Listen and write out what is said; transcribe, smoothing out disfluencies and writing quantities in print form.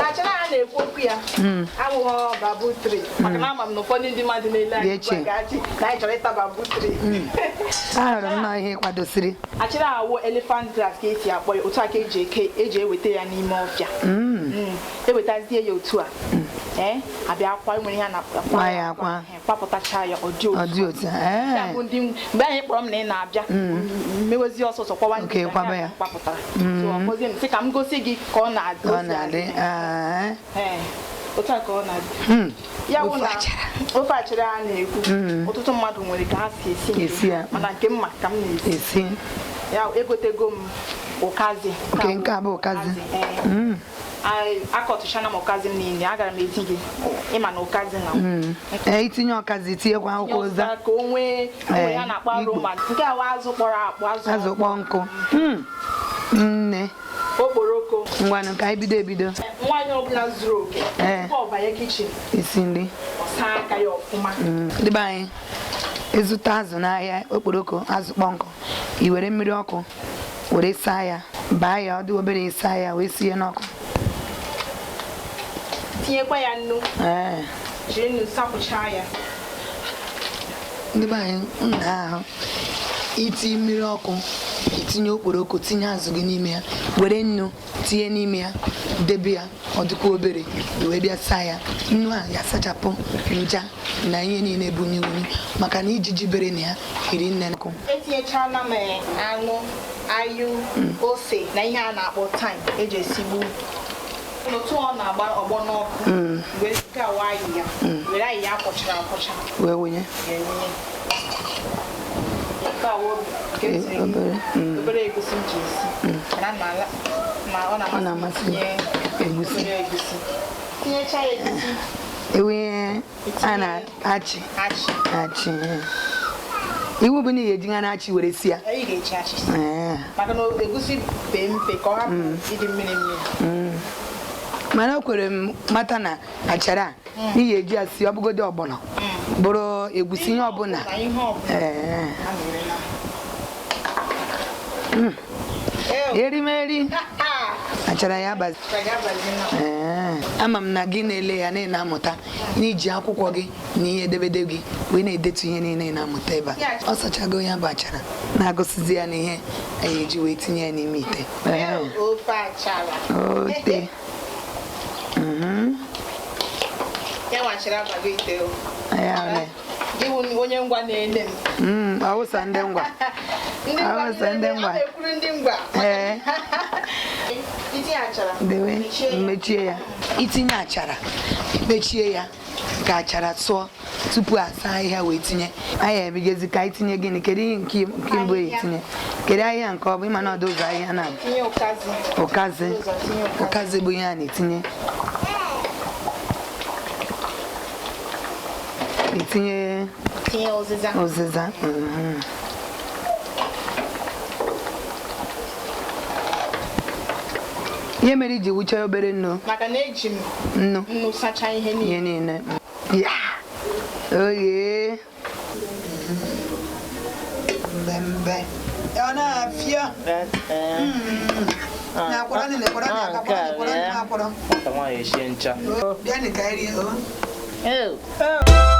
Na achara a na-ekwu okwu ya abụghị bamboo tree, maka na ama m na ụfọdụ ndị mmadụ na-ele anyị Ga-eche. ugbu a ga-achị na anyị chọrọ ịta bamboo tree. Ahụrụ m nọọ ihe kwadosiri. Achara awụ elephant grass ka esi akpọ ya. Otu a ka eji eke, eji eweta ya n'ime ọfịa. Ewetazie ya otu a, ee, abịa akwa, nwere ihe a na-akwa. Kwa ya akwa. Ee, kwapụtacha ya, ọ dị Ọ otu dị otu a. a. Ya Ee. bụ ndị mgbe anyị kpọrọ m na ị na-abịa, mewezi ọsọsọ kwawa ndị Okay, kwaba ya. kwapụtara. So, ọ kpọzie m sị ka m gosi gị ka ọ na-adị. Ọ na-adị. Ee. Ee, otu a ka ọ na-adị. Ya bụ Ofe na achara. ofe achara a na-ekwu, ọtụtụ mmadụ nwere ka ha si esi nke Esi ya. mana nke mma ka m na-esi. Esi. Ya egotego m ụkazi. Okay, nke a bụ ụkazi. Ee. Akọtụchana m ụkazi m niile, agara m ezi gị ịma na ụkazi na Ee, itinye ọkazi, tinyekwa akwụkwọ ụza. ka o nwee o nwee ya na-akpọ Igbo. aroma. Nke a wa azụ kpọrọ akpọ, azụ. Azụ kpọọ nkụ. Nne. Okporoko. Ngwanụ, ka anyị bido ebido. Nwaanyị ọbụla zuru oke, tupu ọ banye kitchen, Isi nri, ọ saa aka ya ọfụma. Ndị be anyị, ịzụta azụ n'ahịa, okporoko, azụ kpọọ nkụ, i were mmiri ọkụ were saa ya, baa ya, ọ dị obere, ịsa ya wee sie n'ọkụ. Tinyekwa ya nnu. Ee. Jiri nnu sapụchaa ya. Ndị be anyị, nna, ahụ iti mmiri ọkụ, itinye okporoko, tinye azụ gị n'ime ya, were nnu tinye n'ime ya, debe ya, ọ dịkwa obere, i wee bịa saa ya. Nnu a ya sachapụ nja na ihe niile bụ unyi unyi, maka na ijiji bere na ya hiri nne nkụ. Etinyechala m anụ, ayụ, ose na ihe a na-akpọ thyme eji esigbu. N'otu ọ na-agba ọgbọ n'ọkụ, wee gawa ayị ya, were ayị ya akwọchara akwọcha wee wụnye. Ga-ewunye nke a wụ nke e tinyere. Obere. Obere egusi m ji esi, mana ma ọ Ọ na-amasị m na-amasị itinye egusi. Obere egusi, tinyecha ya egusi. Ewunye a na-achị. Achị. Achị, ee. Iwu bụ na ị ga-eji na achị were si ya. Anyị ga-eji achị Ee. maka na egusi pee mpe ka ọ hapụ ịdị mmiri mmiri. Mana o kwere m mata na achara a ị ga-eji ya sie, ọbụgodị ọgbọnọ, bụrụ egusi, ihe ọbụla. Na ihe ọbụla. Ee. A na-ere na Erimeri achara ya abazi. Ee, ama m na gị na-ele ya na ị na-amụta n'iji akwụkwọ gị na ihe edemede gị wee na-edetu ihe niile ị na-amụta ebe a. Ọ sachago ya bụ achara, na-agụsizi ya n'ihe anyị eji wee tinye ya n'ime ite. Ee. Ofe achara. Ote. Ya nwachara abago ite o. Ya ole. Gị wụ onye Ngwa na-ele m. Ọwụsa ndị Ngwa. Ndị Ngwa. Awụsa ndị Ngwa. A na-ekwuru ndị Ngwa. Ee. Itinye achara, Dewe. mechie ya. Mechie ya. Itinye achara, mechie ya ka achara sụọ tupu asa ahịhịa wee tinye. Anyị ebigezi ka anyị tinye gịnị? Kedu ihe nke mbụ Ahịhịa. etinye? Kedu ahịhịa nke ọ bụ? Ịma na ọdụ ụzọ ahịhịa na Tinye ụkazi. Ụkazi. Ụzọ tinye ụkazi. Ụkazi bụ ihe a na-etinye. Etinye. Tinye ụzịza. Ụzịza. Ihe mere iji wuchaa obere nnu? Maka na eji m Nnu. nnu sachaa ihe niile. Ihe niile ya oye mbembe, ọ na-afịọ na-akwọrọ nile, kwọrọ nile aka, kwọrọ nile, kwọrọ nile, akwọrọ. Nwata nwaanyị eshie ncha. Bịa nị ka anyị rie o. Oh.